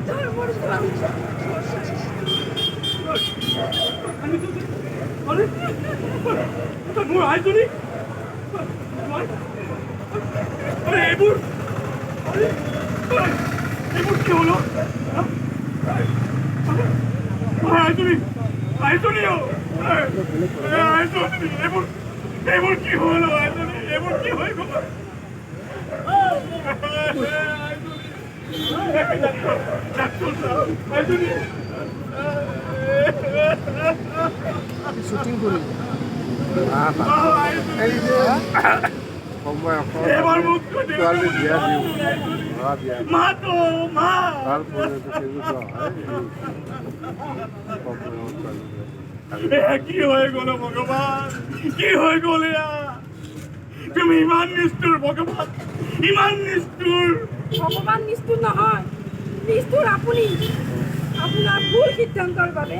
ধৰ্মৰ আৰে, তই মোৰ আইজনী। আৰে, এইবোৰ, আৰে, এইবোৰ কি হ'ল? আইজনী, আইজনী, আইজনী, এইবোৰ কি হ'ল? আইজনী, এইবোৰ কি হৈ গ'ল? আইজনী, আইজনী। শ্বুটিং কৰি এই যে কম বয়সত ছোৱালী বিয়া দিওঁ, ল'ৰা বিয়া তাৰ পৰিণতি কেনেকুৱা হয়? কম বয়সত ছোৱালী বিয়া। কি হৈ গ'ল ভগৱান? কি হৈ গ'ল এয়া? তুমি ইমান নিষ্ঠুৰ ভগৱান, ইমান নিষ্ঠুৰ। ভগৱান নিষ্ঠুৰ নহয়, নিষ্ঠুৰ আপুনি। আপোনাৰ ভুল সিদ্ধান্তৰ বাবে,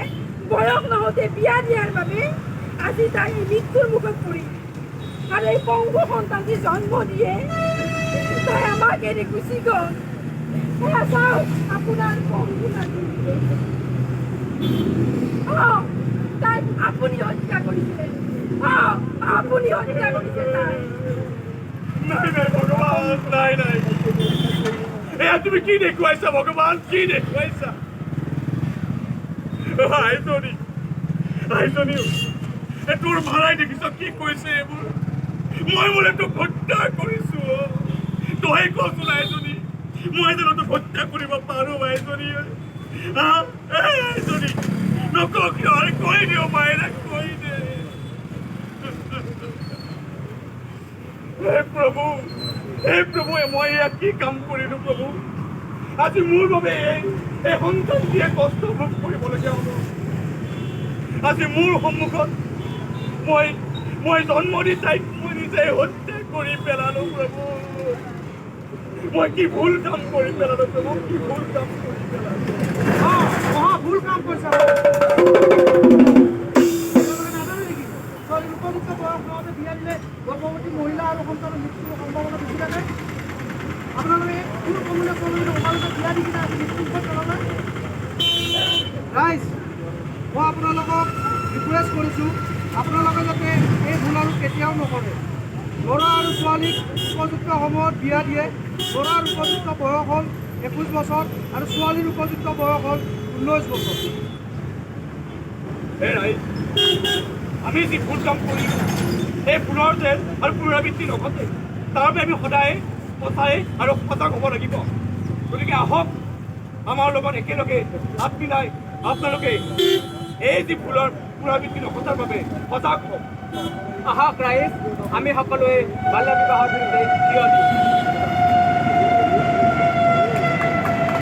বয়স নহওঁতে বিয়া দিয়াৰ বাবে আজি তাই মৃত্যুৰ মুখত পৰিল আৰু এই পংগু সন্তানটি জন্ম দিয়ে তাই আমাক এৰি গুচি গ'ল। সেয়া চাওক, আপোনাৰ পংগু নাতি। অঁ, তাইক আপুনি হত্যা কৰিছিলে। অঁ, আপুনি হত্যা কৰিছে তাইক। নাই নাই ভগৱান, নাই নাই। এয়া তুমি কি দেখুৱাইছা ভগৱান? কি দেখুৱাইছা? আইজনী, আইজনী, তোৰ ভাৰাই দেখিছ কি কৈছে এইবোৰ? মই বোলে তোক হত্যা কৰিছো। তই কচোন আইজনী, মই জানো তোক হত্যা কৰিব পাৰো আইজনী? আইজনী, নক কিয়? আৰে কৈ দিওঁ মায়েৰে, কৈ দে। হে প্ৰভু, হে প্ৰভু, মই এয়া কি কাম কৰিলো প্ৰভু? আজি মোৰ বাবে এই সন্তানটিয়ে কষ্ট ভোগ কৰিবলগীয়া হ'ব। আজি মোৰ সন্মুখত মই জন্ম দি তাইক মই নিজে হত্যা কৰি পেলালো প্ৰভু। মই কি ভুল কাম কৰি পেলালো প্ৰভু? কি ভুল কাম কৰি পেলালো? মহা ভুল কাম কৰিছা। নাজানে নেকি, ছোৱালীৰ উপযুক্ত বয়স নহওঁতে বিয়া দিলে গৰ্ভৱতী মহিলা আৰু সন্তানৰ মৃত্যুৰ সম্ভাৱনা বেছি থাকে? আপোনালোকে কোনো কমলে কমলে অকালতে বিয়া দি কিনে আজি মৃত্যুমুখত পেলালে। ৰাইজ, মই আপোনালোকক ৰিকুৱেষ্ট কৰিছোঁ, আপোনালোকে যাতে এই ভুল আৰু কেতিয়াও নকৰে। ল'ৰা আৰু ছোৱালীক উপযুক্ত সময়ত বিয়া দিয়ে। ল'ৰাৰ উপযুক্ত বয়স হ'ল 21 বছৰ আৰু ছোৱালীৰ উপযুক্ত বয়স হ'ল 19 বছৰ। হে ৰাইজ, আমি যি ভুল কাম কৰিলোঁ, এই ভুলৰ যেন আৰু পুনৰাবৃত্তি নঘটে, তাৰ বাবে আমি সদায় সঁচাই আৰু সজাগ হ'ব লাগিব। গতিকে আহক, আমাৰ লগত একেলগে হাত মিলাই আপোনালোকে এই যি ভুলৰ পুনৰাবৃত্তি নঘটাৰ বাবে সজাগ হওক। আহক ৰাইজ, আমি সকলোৱে বাল্য বিবাহৰ বিৰুদ্ধে